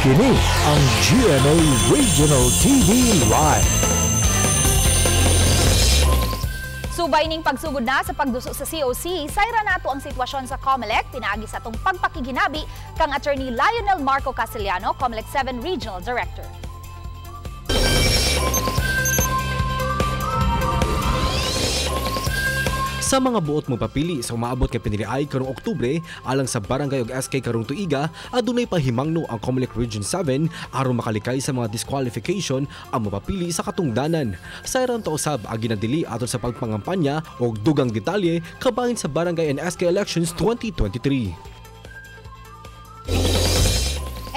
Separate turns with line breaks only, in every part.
Kini ang GMA Regional TV Live.
Subay ning pagsugod na sa pagduso sa COC, sayra nato ang sitwasyon sa COMELEC pinaagi sa atong pagpakiginabi kang Attorney Lionel Marco Castillano, COMELEC 7 Regional Director.
Sa mga buot magpapili sa umaabot kay piniliay karong Oktubre alang sa barangay ug SK karong tuiga, adunay pahimangno ang COMELEC Region 7 aron makalikay sa mga disqualification ang mapapili sa katungdanan. Sayran ta usab ang ginadili atol sa pagpangampanya og dugang detalye kabahin sa Barangay and SK Elections 2023.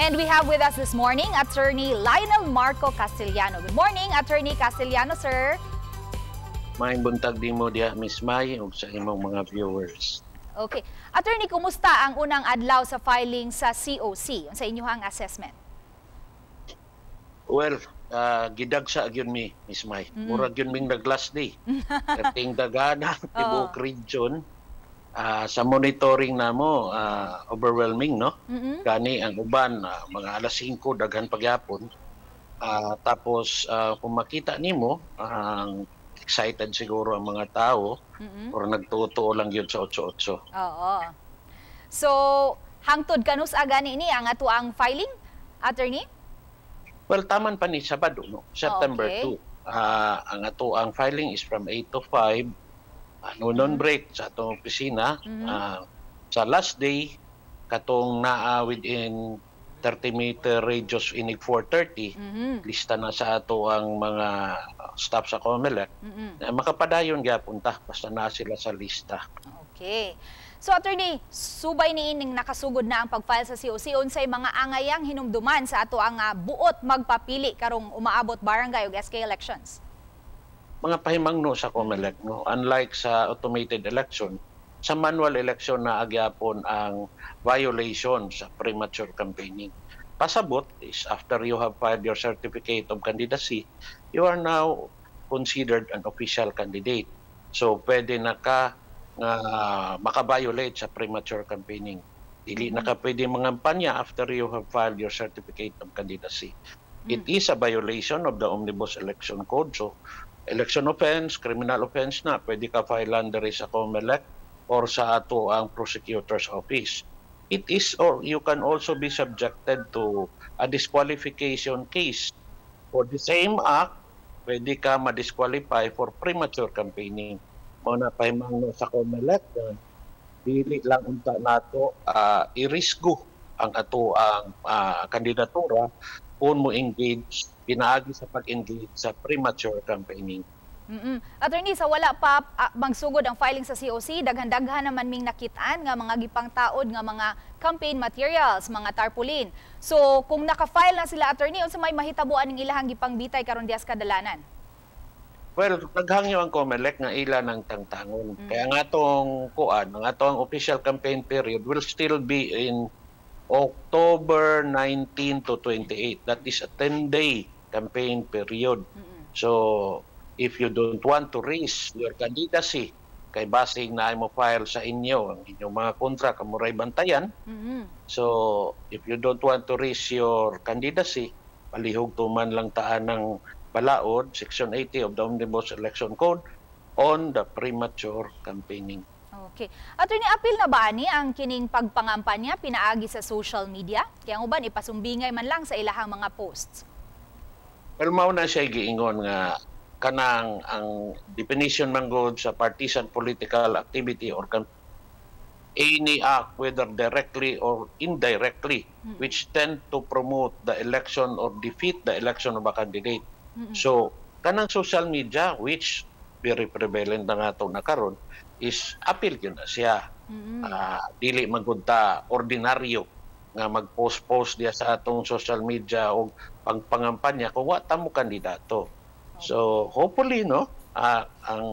And we have with us this morning Attorney Lionel Marco Castillano. Good morning, Attorney Castillano, sir.
Maayong buntag din mo diha, Miss May, ug sa imong mga viewers.
Okay. Attorney, kumusta ang unang adlaw sa filing sa COC? Sa inyong assessment?
Well, gidagsa gyud mi, Miss May. Murag gyud ming nag last day. Perting dagana tibuok region. Sa monitoring namo, overwhelming, no? Gani ang uban mga alas 5 daghan pagyapon. Tapos kung makita nimo ang excited siguro ang mga tao or nagtutuo lang yun sa 8-8.
Oo. So, hangtod kanus gani ni ang ato ang filing, Attorney?
Well, taman pa ni Sabado, no? September 2. Ang ato ang filing is from 8 to 5. Noon break sa atong opisina. Sa last day, katong naa within 30-meter radius inig 4:30, lista na sa ato ang mga staff sa COMELEC. Makapadayon gyapon ta basta naa sila sa lista.
Okay. So Attorney, subay niining nakasugod na ang pag-file sa COC, unsay mga angayang hinumduman sa ato ang buot magpapili karong umaabot barangay ug SK elections?
Mga pahimangno sa COMELEC, no, unlike sa automated election, sa manual election na agyapon ang violation sa premature campaigning. Pasabot is after you have filed your certificate of candidacy, you are now considered an official candidate. So pwede na ka nga maka-violate sa premature campaigning. Dili na ka pwede mangampanya after you have filed your certificate of candidacy. It is a violation of the Omnibus Election Code. So election offense, criminal offense na, pwede ka filean diri sa COMELEC or sa ato ang prosecutor's office. It is, or you can also be subjected to a disqualification case. For the same act, pwede ka ma-disqualify for premature campaigning. Mao na pahimangno sa COMELEC, dili lang unta nato irisgo ang ato ang kandidatura kung mo engage, pinaagi sa pag-engage sa premature campaigning.
Attorney, sa wala pa magsugod ang filing sa COC, daghan-daghan naman ming nakitaan nga mga gipangtaod nga mga campaign materials, mga tarpaulin. So, kung naka-file na sila, Attorney, unsa may mahitabuan ning ilahang gipangbitay karon dias kadalanan?
Well, naghangyo ang COMELEC nga ila ng tangtangon. Kaya nga atong kuan, ang atong official campaign period will still be in October 19 to 28. That is a 10-day campaign period. So, if you don't want to risk your candidacy, kay basing na mo file sa inyo, ang inyong mga kontra, kamuray bantayan. So, if you don't want to risk your candidacy, palihog tuman lang taan ng balaod, Section 80 of the Omnibus Election Code, on the premature campaigning.
Okay. Attorney, apil na ba ani ang kining pagpangampanya pinaagi sa social media? Kaya ang uban, ipasumbingay man lang sa ilahang mga posts.
Well, mao na siya giingon nga kanang ang definition man gud sa partisan political activity or any act, whether directly or indirectly, which tend to promote the election or defeat the election of a candidate. So kanang social media, which very prevalent na nga to na karon, is appeal gyud na siya. Dili man gud ta ordinaryo nga mag-post-post diya sa atong social media o pagpangampanya kung wa ta mo kandidato. So hopefully, no, ang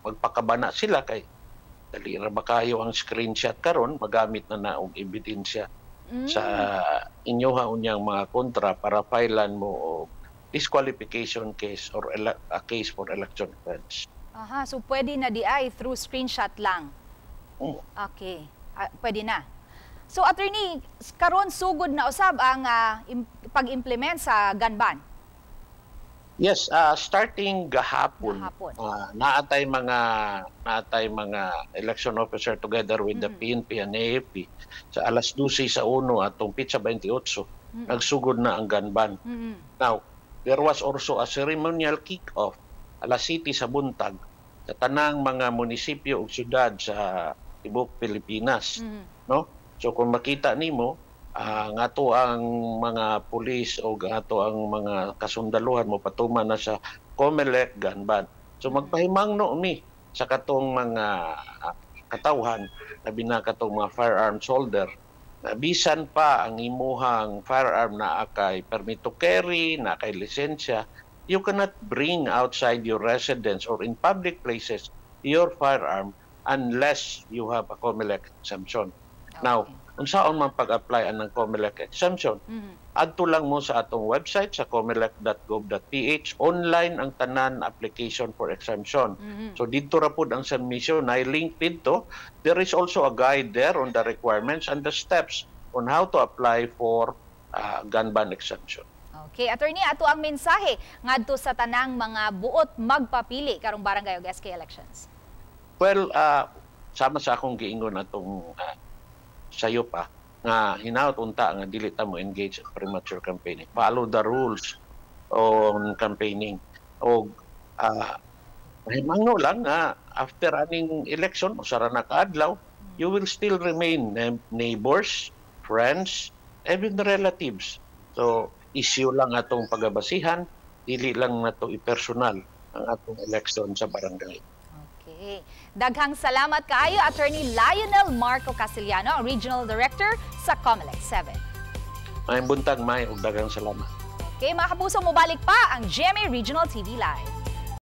magpakabana sila kay dali ra ba kayo ang screenshot karon magamit na na og ebidensya sa inyoha unyang mga kontra para filean mo og disqualification case or a case for election offense.
Aha, so pwede na di ay through screenshot lang. Okay. Pwede na. So attorney, karon sugod na usab ang pag-implement sa gun ban.
Yes, starting gahapon,
Gahapon.
Naatay mga election officer together with the PNP and AFP sa alas 12 sa uno atong petsa 28, nagsugod na ang gun ban. Now, there was also a ceremonial kick-off alas 7 sa buntag sa tanang mga munisipyo ug syudad sa tibuok Pilipinas, no? So kung makita nimo, ang ato ang mga pulis o ato ang mga kasundaluhan mo patuman na sa COMELEC gun ban. So magpahimangno mi sa katong mga katawhan, labi na katong mga firearms holder, na bisan pa ang imuhang firearm naa kay permit to carry, naa kay lisensya, you cannot bring outside your residence or in public places your firearm unless you have a COMELEC exemption. Now, unsaon man pag-apply anang COMELEC exemption? Adto lang mo sa atong website sa comelec.gov.ph. Online ang tanan application for exemption. So didto ra pud ang submission ay link didto. There is also a guide there on the requirements and the steps on how to apply for gun ban exemption.
Okay, attorney, ato ang mensahe ngadto sa tanang mga buot magpapili karong barangay ug SK elections.
Well, sama sa akong giingon atong sayo pa nga hinaot unta nga dili ta mo engage in premature campaigning. Follow the rules on campaigning. Og mahimangno lang nga after aning election, usa ra na kaadlaw, you will still remain neighbors, friends, even relatives. So issue lang atong pagabasihan, dili lang nato i-personal ang atong election sa barangay.
Okay. Daghang salamat kaayo, Attorney Lionel Marco Castillano, ang Regional Director sa COMELEC 7.
Maayong buntag, May, ug daghang salamat.
Okay, mga kapuso, mobalik pa ang GMA Regional TV Live.